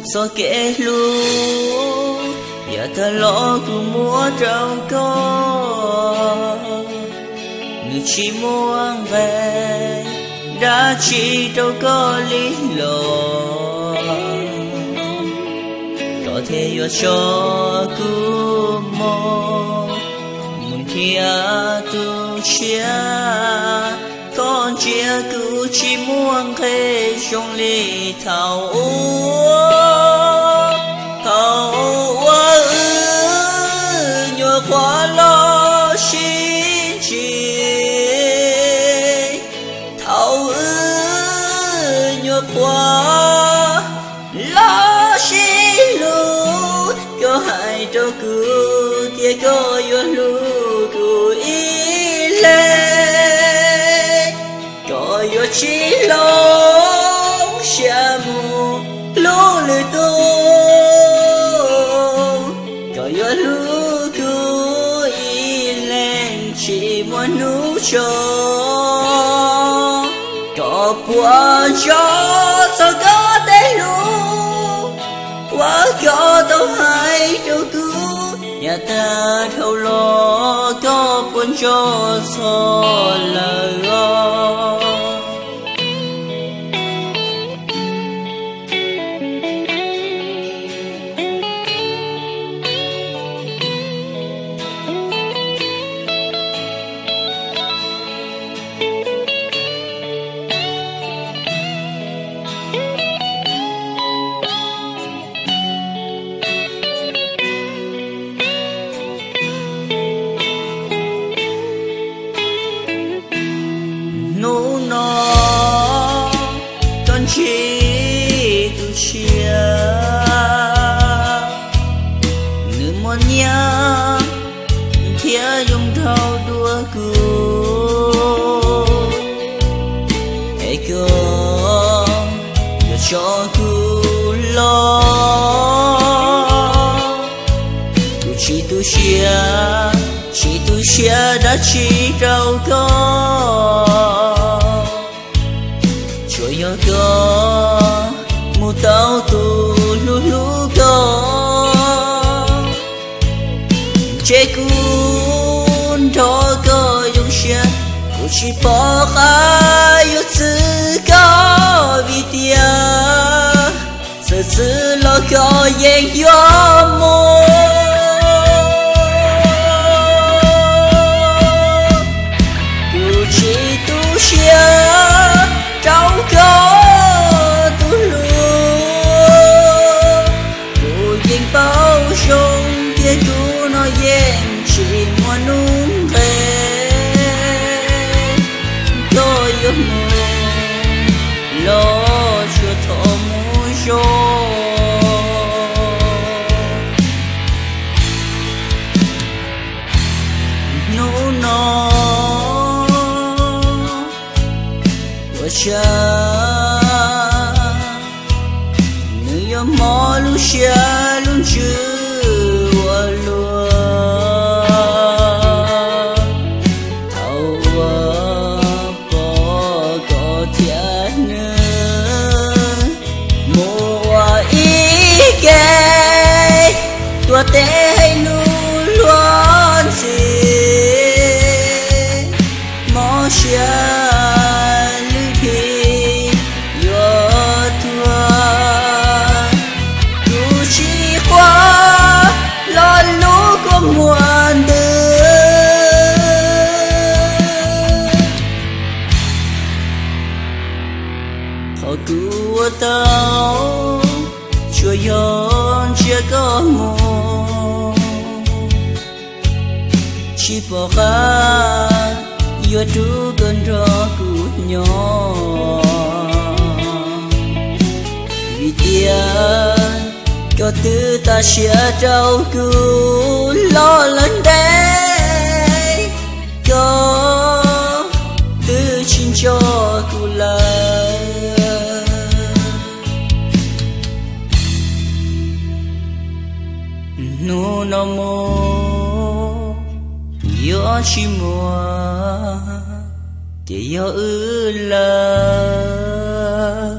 Txoj kev hlub yav tag los kuv muab rau koj, nws tsis muaj nqis dab tsi rau koj li los, koj thiaj yuav tso kuv mus, mus nrhiav tus tshiab. Koj ntsia kuv tsis muaj nqis zoo li thaum ub, thaum uas wb nyuam qhuav los sib ntsib, thaum wb nyuam qhuav los sib hlub. Koj hais rau kuv tias koj yuav hlub kuv ib leeg, koj yuav tsis hloov siab mus hlub lwm tus, koj yuav hlub kuv ib leeg tsis muaj hnub tso. Koj puas nco txog koj tej lus uas koj tau hais rau kuv yav tag dhau los, koj puas nco txog lawm os? Hnub no koj ntsib tus tshiab, nws muaj nyiaj thiab zoo nraug dua kuv, es koj yuav tso kuv los. Kuv tsis tu siab, tsis tu siab dab tsi rau koj, tsuas yog koj mus tau tus hlub hlub koj. Ntshe kuv nrog koj zoo siab, kuv tsis pom qab yuav txwv koj, vim tias txawm txwv los koj yeej yuav mus. Kuv tsis tu siab rau koj tus hlub, kuv yeej paub zoo tias kuv no yeej tsis muaj nuj nqis. Koj yuav mus los tsuas thov mus zoo. Hnub no ua cas nws yuav mob lub siab lub ntsws ua luaj. Thaum uas pom koj thiab nws mus ua ib ke, tuav tej hais lus luag ntxhi, mob siab lwj dhim yuav tuag. Kuv tsis quaj lo lus kua muag ntws, qhov kuv ua tau tsuas yog ntsia koj mus, tsis pom qab yuav rub koj nrog kuv nyob, vim tias koj twb tas siab rau kuv los lawm ntev, koj twb tsis nco kuv lawm. Hnub no mus yuav tsis muaj, ces yog wb lawm.